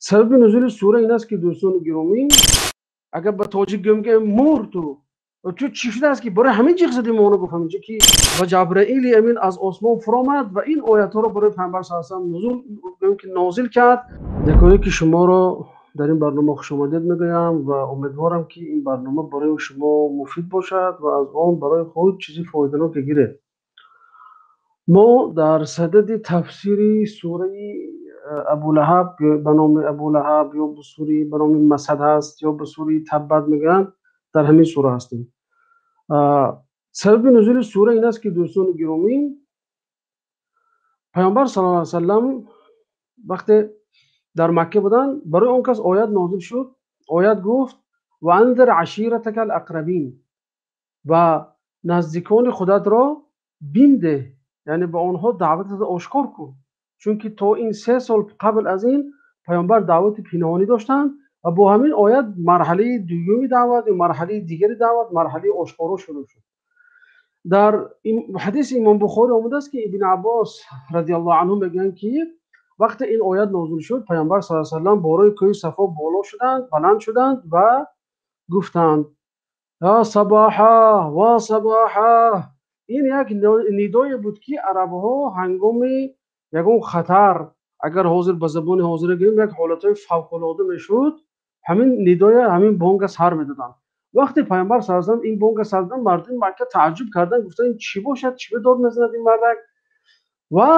Сабаби нузули сура ин аст, ки, дӯстони гиромӣ, агар ба тоҷик гӯем, ки мур ту чӣ шудааст, ки барои ҳамин ҷиғ задӣ моно, гуфт ҳаминҷо ки ва Ҷабраили Амин аз осмон фуромад ва ин оятҳоро барои Паёмбар саллаллоҳу алайҳи васаллам нузул, гӯем ки нозил кард. Якое ки шуморо дар ин барнома хушомадед мегӯям ва умедворам, ки ин барнома барои шумо муфид бошад ва аз он барои худ чизи фоиданок гиред. Мо дар садади тафсири сураи Абулаҳаб, ба номи Абулаҳаб ё ба сураи ба номи Масад ҳаст, ё ба сураи Таббат мегӯянд, дар ҳамин сура ҳастем. Сабаби нузули сура ин аст, ки, дӯстони гиромӣ, Паёмбар саллаллоҳу алайҳи васаллам вақте дар Макка буданд, барои он кас оят нозил шуд. Оят гуфт: ва анзир аширатакал ақрабин, ва наздикони худатро бим деҳ, яъне ба онҳо даъватро ошкор кун, чунки то ин 3 сол қабл аз ин Паёмбар даъвати пинҳонӣ доштанд ва бо ҳамин оят марҳалаи дуюми даъват ё марҳалаи дигари даъват, марҳалаи ошкоро шурӯъ шуд. Дар ҳадиси Имом Бухорӣ омадааст, ки Ибни Аббос радиаллоҳу анҳу мегӯянд, ки вақте ин оят нозил шуд, Паёмбар саллаллоҳу алайҳи васаллам болои кӯҳи Сафо боло шуданд, баланд шуданд ва гуфтанд: ё сабоҳа ва сабоҳа. Ин як нидое буд, ки арабҳо ҳангоми ягон хатар, агар ҳозир ба забони ҳозира гӯем, як ҳолатҳои фавқулода мешуд, ҳамин нидоя, ҳамин бонга сар медоданд. Вақте Паёмбар саллаллоҳу алайҳи васаллам ин бонга сар доданд, мардуми Макка тааҷҷуб карданд, гуфтанд: чӣ бошад, чӣ дод мезанад ин мардак? Ва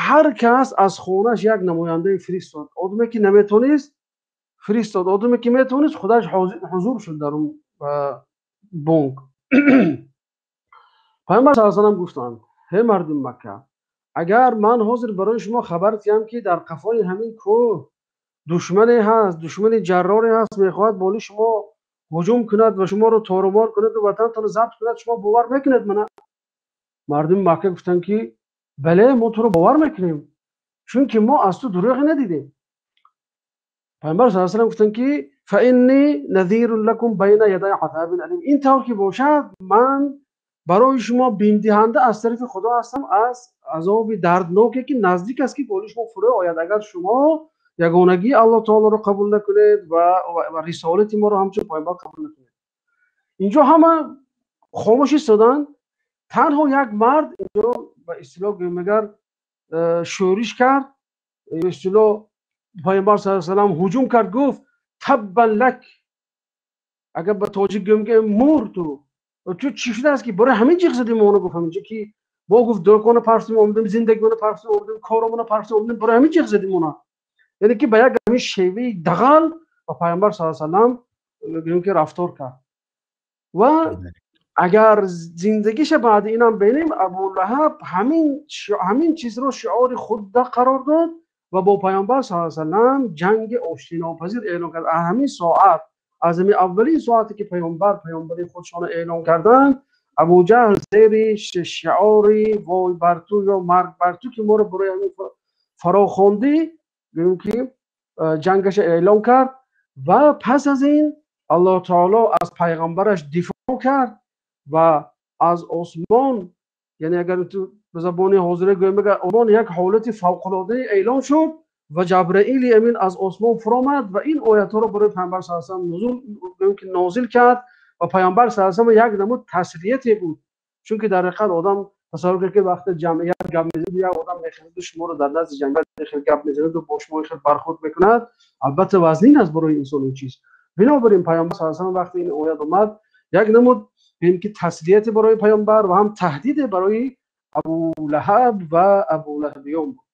ҳар кас аз хонааш як намояндае фиристод. Одаме ки наметонист, фиристод, одаме ки метавонист, худаш ҳузур шуд дар он бонг. Паёмбар саллаллоҳу алайҳи васаллам гуфтанд: ҳей мардуми Макка, агар ман ҳозир барои шумо хабар диҳам, ки дар қафои ҳамин кӯҳ душмане ҳаст, душмани ҷарроре ҳаст, мехоҳад боли шумо ҳуҷум кунад ва шуморо торумор кунад ва ватантонро забт кунад, шумо бовар мекунед мана? Мардуми Макка гуфтанд, ки бале, мо туро бовар мекунем, чунки мо аз ту дурӯғе надидем. Паёмбар саллаллоҳу алайҳи васаллам гуфтанд, ки фаинни назирун лакум байна ядай азабин алим. Ин тавр ки бошад, ман барои шумо бимдиҳанда аз тарафи Худо ҳастам аз азоби дардноке, ки наздик аст, ки боли шумо фурӯ ояд, агар шумо ягонагии Аллоҳ таолоро қабул накунед ва рисолати моро ҳамчун паёмбар қабул накунед. Инҷо ҳама хомӯш истоданд. Танҳо як мард инҷо, ба истилоҳ гӯем агар, шӯриш кард, ба истилоҳ Паёмбар саллаллоҳу алайҳи васаллам ҳуҷум кард, гуфт: таббан лак. Агар ба тоҷик гӯем, ки мур ту чӣ шудааст, ки барои ҳамин ҷиғ задӣ моно, гуфт ҳаминҷо ки мо, гуфт, дӯкона парстем омадем, зиндагиона парстем омадем, коромона парстем омадем, барои ҳамин ҷиғ задӣ мона. Яъне ки ба як ҳамин шеваи дағал ба Паёмбар саллаллоҳу алайҳи васаллам, гӯем ки, рафтор кард. Ва агар зиндагиша баъди инам бинем, Абулаҳаб ҳамин чизро шиори худда қарор дод ва бо Паёмбар саллаллоҳу алайҳи васаллам ҷанги оштинопазир эълон кард. Аз ҳамин соат, аз ҳамин аввалин соате ки Паёмбар паёмбари худшонро эълон карданд, Абуҷаҳл зери шиори вой бар ту ё марг бар ту, ки моро барои ҳамин фарохондӣ, гӯем ки, ҷангаша эълон кард. Ва пас аз ин Аллоҳ таоло аз пайғамбараш дифоъ кард ва аз осмон, яъне агар ба забони ҳозира гӯем, агар осмон як ҳолати фавқулодае эълон шуд ва Ҷабраили Амин аз осмон фуромад ва ин оятҳоро барои Паёмбар саллаллоҳу алайҳи васаллам нузул, гӯем ки, нозил кард. Ва Паёмбар саллаллоҳу алайҳи васаллам як намуд таслияте буд, чунки дар ҳақиқат одам тасаввур кунед, ки вақте ҷамъият гап мезанад, як одам мехезаду шуморо дар назди ҷамъият хел гап мезанаду бо шумо хел бархӯрд мекунад, албатта вазнин аст барои инсон ин чиз. Бинобар ин Паёмбар саллаллоҳу алайҳи васаллам вақте ин оят омад, як намуд, гӯем ки, таслияте барои Паёмбар ва ҳам таҳдиде барои Абулаҳаб ва абулаҳабиён буд.